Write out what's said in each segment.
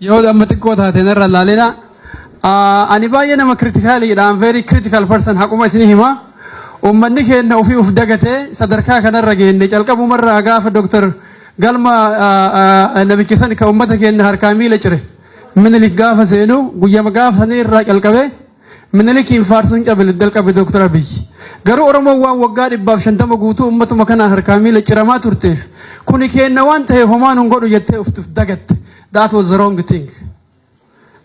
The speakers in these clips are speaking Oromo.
Yoo amma xiqqoo taate narra laalina. Ani baay'ee nama criticaliidha. I'm very critical person, haquma isinii hima. Uummanni keenya ofii uf dagatee sadarkaa kanarra geenne. Calqabumarraa gaafa Dooktar Galma namichi san ka uummata keenya harkaa miila cire Minilik gaafa seenu, guyyama gaafa sanii irraa calqabee Minilikiin faarsuun cabile jalqabe Dooktar Abiyyi. Garuu Oromoon waan waggaa 150 guutuu uummatuma kanaan harkaa miila ciramaa turteef, kuni keenya waan ta'eef homaan hin godhu jettee uf dagatte. That was the wrong thing.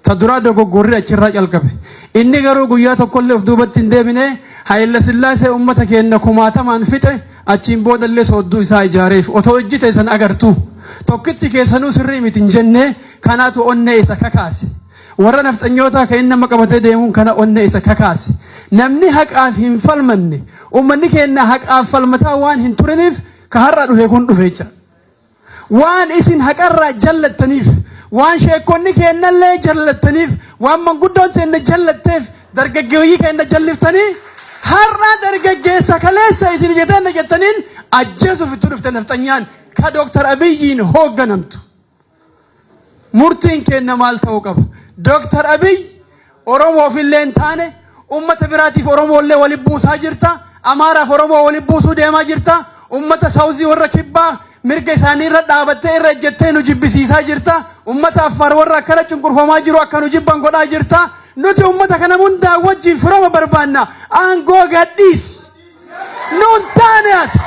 Ta duraa dogoggorri achirraa calqabe. Inni garuu guyyaa tokkollee of duubatti hin deebine. Hayila Sillaasee uummata keenya kumaatamaan fixe, achiin boodallee soodduu isaa ijaareef otoo ijji san agartuu. Tokkichi keessanuu sirrii miti hin jenne. Kanaatu onnee isa kakaase. Warra nafxanyootaa kan inni nama qabatee deemuun kana onnee isa kakaase. Namni haqaaf hin falmanne, uummanni keenya haqaaf falmataa waan hin turiniif, ka har'a dhufe kun dhufe jecha. Waan isin haqarraa jallattaniif, waan sheekonni keenyallee jallattaniif, waan manguddoon teenya jallatteef, dargaggeeyyii keenya jalliftanii har'a dargaggeessa kaleessa isin jettanii jettaniin ajjeesuuf itti dhufte nafxanyaan ka Dooktar Abiyyiin hoogganamtu. Murtiin keenya maal ta'uu qaba? Dooktar Abiy Oromoof illee hin taane, ummata biraatiif Oromoollee waliin buusaa jirta. Amaaraaf Oromoo waliin buusuu deemaa jirta. Ummata Saawuzii warra kibbaa mirga isaanii irra dhaabattee irra ejjettee nu jibbisiisaa jirta. Ummata Affaar warra akkana cunqurfamaa jiru akka nu jibban godhaa jirta. Nuti ummata kana hundaa wajjin firooma barbaanna. Aangoo gadhiisi. Nuun taane ati.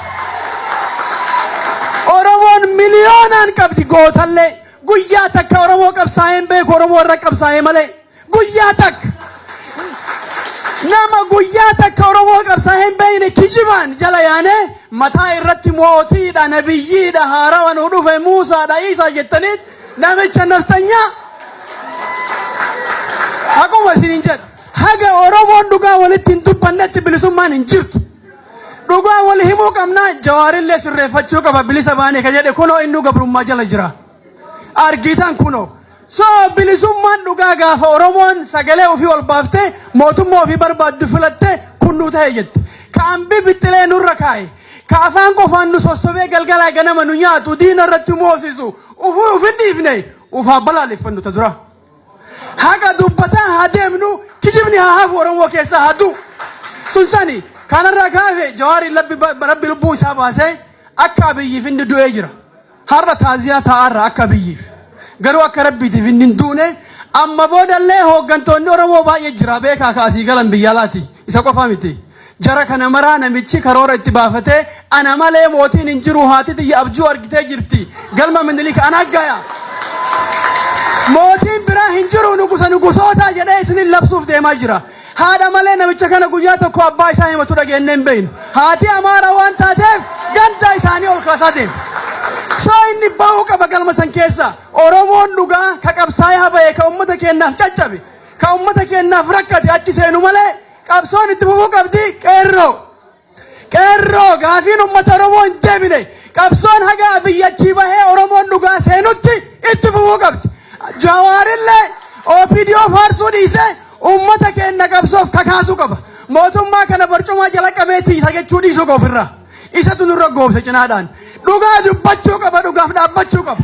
Oromoon miliyoonaan qabdi gootallee. Guyyaa takka Oromoo qabsaa'een beeku, Oromoo irra qabsaa'ee malee. Guyyaa takka. Nama guyyaa takka Oromoo qabsaa'ee hin beekne kijibaan jala yaanee mataa irratti mootiidha, nabiyyiidha, haarawa nu dhufe, Muusaadha, Iisaa jettaniit namicha naftanyaa. Akkuma isiniin jedha. Haga Oromoon dhugaa walitti hin dubbannetti bilisummaan hin jirtu. Dhugaa wal himuu qabnaa. Jawaarillee sirreeffachuu qaba. Bilisa baanee ka jedhe kunoo innuu gabrummaa jala jira. Argitan kunoo. So bilisummaan dhugaa gaafa Oromoon sagalee ofii ol baaftee mootummaa ofii barbaaddu filattee kunnuu ta'e jette. Ka ambi bixxilee nurra kaa'e. Ka afaan qofaan nu sossobee galgalaa ganama nu nyaatu, diina irratti moosisu ufuu ufin dhiifne, ufaa balaaleffannu ta dura. Haqa dubbataa haa deemnu, kijibni haa hafu, Oromoo keessaa haa du'u. Sun sani kanarraa kaafe Jawaari Rabbi lubbuu isaa baasee akka Abiyyiif inni du'ee jira. Har'a taaziyaa taa'arra akka Abiyyiif. Garuu akka Rabbiitiif inni hin duune. Amma boodallee hooggantoonni Oromoo baay'ee jira, beekaa, kaasii galan biyya alaati. Isa qofa miti. Jara kana maraa namichi karoora itti baafatee, ana malee mootiin hin jiru, haati tiyya abjuu argitee jirti. Galma Minilik ana gaya. Mootiin biraa hin jiru, nugusa nugusootaa jedhee isinin labsuuf deemaa jira. Haadha malee namicha kana guyyaa tokko abbaa isaa himatu dhageenyee hin beeknu. Haati Amaara waan taateef ganda isaanii ol kaasaa deema. So inni bahuu qaba galma san keessa. Oromoon dhugaa ka qabsaa'ee habaye, ka uummata keenyaaf caccabe, ka uummata keenyaaf rakkate achi seenu malee qabsoon itti fufuu qabdi, qeerroo. Qeerroo, gaafiin uummata Oromoo hin deebine. Qabsoon haga biyyachii bahee Oromoon dhugaa seenutti itti fufuu qabdi. Jawaarillee OPDO faarsuu dhiisee uummata keenya qabsoof kakaasuu qaba. Mootummaa kana barcumaa jala qabee tiisa jechuu dhiisuu qaba ofirraa. Isatu nurra goobse cinaadhaan. Dhugaa dubbachuu qaba, dhugaaf dhaabbachuu qaba.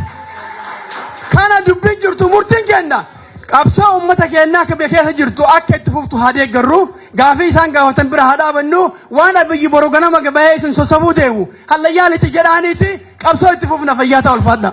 Kana dubbiin jirtu murtiin kenna. Qabsoo uummata keenyaa akka biyya keessa jirtu akka itti fuftu haa deeggarru. Gaafii isaan gaafatan bira haa dhaabannu. Waan Abiyyi boru ganama bahee isin sossobuu deemu. Hallayyaa lixi jedhaaniiti qabsoo itti fufna. Fayyaa ta'a, ulfaadha.